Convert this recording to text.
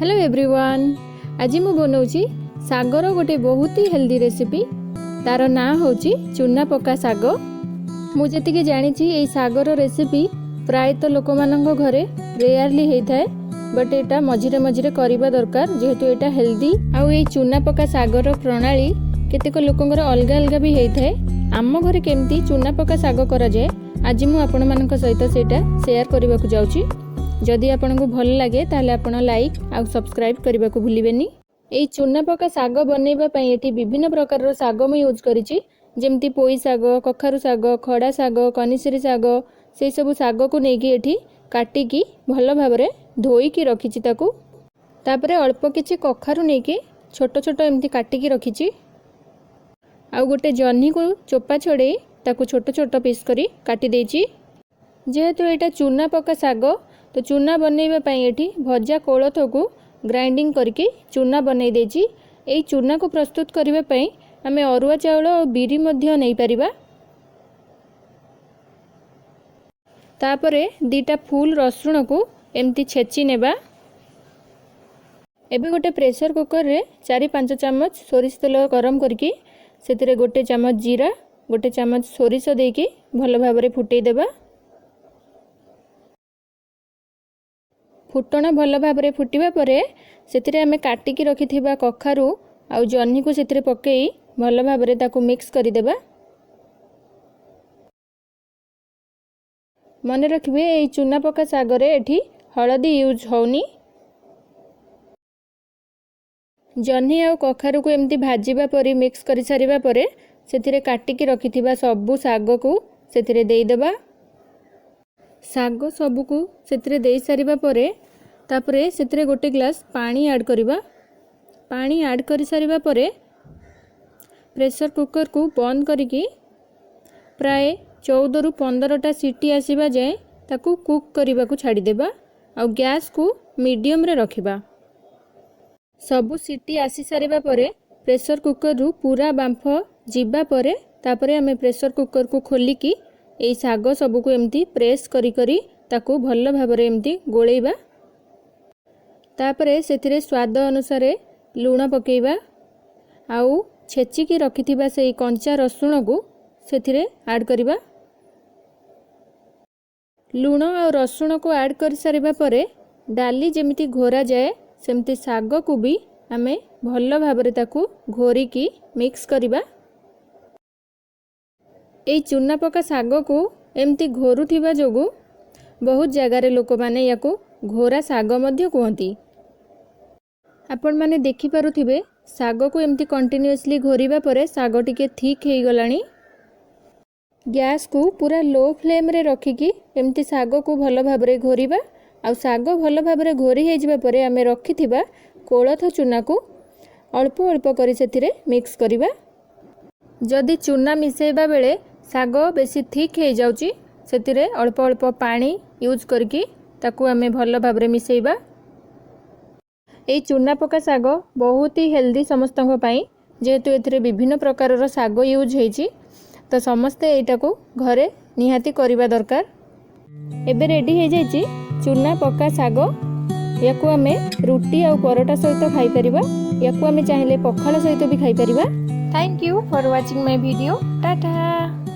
Hello everyone, ଆଜି ମୁଁ ବନାଉଛି ଶାଗର ଗୋଟେ ବହୁତ ହି ହେଲ୍ଦି ରେସିପି। ତାର ନାଁ ହେଉଛି ଚୁନା ପକା ଶାଗ। ମୁଁ ଯେତିକି ଜାଣିଛି, ଏଇ ଶାଗର ରେସିପି ପ୍ରାୟତଃ ଲୋକମାନଙ୍କ ଘରେ ରେୟାରଲି ହେଇଥାଏ, ବଟ୍ ଏଇଟା ମଝିରେ ମଝିରେ କରିବା ଦରକାର, ଯେହେତୁ ଏଇଟା ହେଲ୍ଦି। ଆଉ ଏଇ ଚୁନା ପକା ଶାଗର ପ୍ରଣାଳୀ କେତେକ ଲୋକଙ୍କର ଅଲଗା ଅଲଗା ବି ହେଇଥାଏ। ଆମ ଘରେ କେମିତି ଚୁନା ପକା ଶାଗ କରାଯାଏ, ଆଜି ମୁଁ ଆପଣମାନଙ୍କ ସହିତ ସେଇଟା ସେୟାର କରିବାକୁ ଯାଉଛି। ଯଦି ଆପଣଙ୍କୁ ଭଲ ଲାଗେ, ତାହେଲେ ଆପଣ ଲାଇକ୍ ଆଉ ସବସ୍କ୍ରାଇବ୍ କରିବାକୁ ଭୁଲିବେନି। ଏଇ ଚୁନା ପକା ଶାଗ ବନେଇବା ପାଇଁ ଏଠି ବିଭିନ୍ନ ପ୍ରକାରର ଶାଗ ମୁଁ ୟୁଜ୍ କରିଛି, ଯେମିତି ପୋଇ ଶାଗ, କଖାରୁ ଶାଗ, ଖଡ଼ା ଶାଗ, କନିସିରି ଶାଗ। ସେଇ ସବୁ ଶାଗକୁ ନେଇକି ଏଠି କାଟିକି ଭଲ ଭାବରେ ଧୋଇକି ରଖିଛି ତାକୁ। ତାପରେ ଅଳ୍ପ କିଛି କଖାରୁ ନେଇକି ଛୋଟ ଛୋଟ ଏମିତି କାଟିକି ରଖିଛି। ଆଉ ଗୋଟେ ଜହ୍ନିକୁ ଚୋପା ଛଡ଼େଇ ତାକୁ ଛୋଟ ଛୋଟ ପିସ୍ କରି କାଟି ଦେଇଛି। ଯେହେତୁ ଏଇଟା ଚୁନା ପକା ଶାଗ, ତ ଚୁନା ବନେଇବା ପାଇଁ ଏଠି ଭଜା କୋଳଥକୁ ଗ୍ରାଇଣ୍ଡିଙ୍ଗ କରିକି ଚୁନା ବନେଇ ଦେଇଛି। ଏଇ ଚୁନାକୁ ପ୍ରସ୍ତୁତ କରିବା ପାଇଁ ଆମେ ଅରୁଆ ଚାଉଳ ଆଉ ବିରି ମଧ୍ୟ ନେଇପାରିବା। ତାପରେ 2ଟା ଫୁଲ୍ ରସୁଣକୁ ଏମିତି ଛେଚି ନେବା। ଏବେ ଗୋଟେ ପ୍ରେସର କୁକରରେ 4-5 ଚାମଚ ସୋରିଷ ତେଲ ଗରମ କରିକି ସେଥିରେ 1 ଚାମଚ ଜିରା, 1 ଚାମଚ ସୋରିଷ ଦେଇକି ଭଲ ଭାବରେ ଫୁଟେଇ ଦେବା। ଫୁଟଣ ଭଲ ଭାବରେ ଫୁଟିବା ପରେ ସେଥିରେ ଆମେ କାଟିକି ରଖିଥିବା କଖାରୁ ଆଉ ଜହ୍ନିକୁ ସେଥିରେ ପକାଇ ଭଲ ଭାବରେ ତାକୁ ମିକ୍ସ କରିଦେବା। ମନେ ରଖିବେ, ଏଇ ଚୁନା ପକା ଶାଗରେ ଏଠି ହଳଦୀ ୟୁଜ୍ ହେଉନି। ଜହ୍ନି ଆଉ କଖାରୁକୁ ଏମିତି ଭାଜିବା ପରି ମିକ୍ସ କରିସାରିବା ପରେ ସେଥିରେ କାଟିକି ରଖିଥିବା ସବୁ ଶାଗକୁ ସେଥିରେ ଦେଇଦେବା। ଶାଗ ସବୁକୁ ସେଥିରେ ଦେଇସାରିବା ପରେ ତାପରେ ସେଥିରେ 1 ଗ୍ଲାସ୍ ପାଣି ଆଡ଼୍ କରିବା। ପାଣି ଆଡ଼୍ କରିସାରିବା ପରେ ପ୍ରେସର କୁକରକୁ ବନ୍ଦ କରିକି ପ୍ରାୟ 14ରୁ 15ଟା ସିଟି ଆସିବା ଯାଏଁ ତାକୁ କୁକ୍ କରିବାକୁ ଛାଡ଼ିଦେବା ଆଉ ଗ୍ୟାସ୍କୁ ମିଡ଼ିୟମରେ ରଖିବା। ସବୁ ସିଟି ଆସିସାରିବା ପରେ, ପ୍ରେସର କୁକରରୁ ପୁରା ବାମ୍ଫ ଯିବା ପରେ, ତାପରେ ଆମେ ପ୍ରେସର କୁକରକୁ ଖୋଲିକି ଏଇ ଶାଗ ସବୁକୁ ଏମିତି ପ୍ରେସ୍ କରି କରି ତାକୁ ଭଲ ଭାବରେ ଏମିତି ଗୋଳେଇବା। ତାପରେ ସେଥିରେ ସ୍ୱାଦ ଅନୁସାରେ ଲୁଣ ପକାଇବା ଆଉ ଛେଚିକି ରଖିଥିବା ସେଇ କଞ୍ଚା ରସୁଣକୁ ସେଥିରେ ଆଡ଼୍ କରିବା। ଲୁଣ ଆଉ ରସୁଣକୁ ଆଡ଼୍ କରିସାରିବା ପରେ ଡାଲି ଯେମିତି ଘୋରାଯାଏ, ସେମିତି ଶାଗକୁ ବି ଆମେ ଭଲ ଭାବରେ ତାକୁ ଘୋରିକି ମିକ୍ସ କରିବା। ଏଇ ଚୁନା ପକା ଶାଗକୁ ଏମିତି ଘୋରୁଥିବା ଯୋଗୁଁ ବହୁତ ଜାଗାରେ ଲୋକମାନେ ୟାକୁ ଘୋରା ଶାଗ ମଧ୍ୟ କୁହନ୍ତି। ଆପଣମାନେ ଦେଖିପାରୁଥିବେ, ଶାଗକୁ ଏମିତି କଣ୍ଟିନ୍ୟୁଅସଲି ଘୋରିବା ପରେ ଶାଗ ଟିକେ ଥିକ୍ ହେଇଗଲାଣି। ଗ୍ୟାସ୍କୁ ପୁରା ଲୋ ଫ୍ଲେମ୍ରେ ରଖିକି ଏମିତି ଶାଗକୁ ଭଲ ଭାବରେ ଘୋରିବା। ଆଉ ଶାଗ ଭଲ ଭାବରେ ଘୋରି ହେଇଯିବା ପରେ ଆମେ ରଖିଥିବା କୋଳଥ ଚୁନାକୁ ଅଳ୍ପ ଅଳ୍ପ କରି ସେଥିରେ ମିକ୍ସ କରିବା। ଯଦି ଚୁନା ମିଶାଇବା ବେଳେ ଶାଗ ବେଶୀ ଥିକ୍ ହେଇଯାଉଛି, ସେଥିରେ ଅଳ୍ପ ଅଳ୍ପ ପାଣି ୟୁଜ୍ କରିକି ତାକୁ ଆମେ ଭଲ ଭାବରେ ମିଶାଇବା। ଏଇ ଚୁନା ପକା ଶାଗ ବହୁତ ହି ହେଲ୍ଦି ସମସ୍ତଙ୍କ ପାଇଁ। ଯେହେତୁ ଏଥିରେ ବିଭିନ୍ନ ପ୍ରକାରର ଶାଗ ୟୁଜ୍ ହେଇଛି, ତ ସମସ୍ତେ ଏଇଟାକୁ ଘରେ ନିହାତି କରିବା ଦରକାର। ଏବେ ରେଡ଼ି ହେଇଯାଇଛି ଚୁନା ପକା ଶାଗ। ୟାକୁ ଆମେ ରୁଟି ଆଉ ପରଟା ସହିତ ଖାଇପାରିବା। ୟାକୁ ଆମେ ଚାହିଁଲେ ପଖାଳ ସହିତ ବି ଖାଇପାରିବା। Thank you for watching my video. Tata.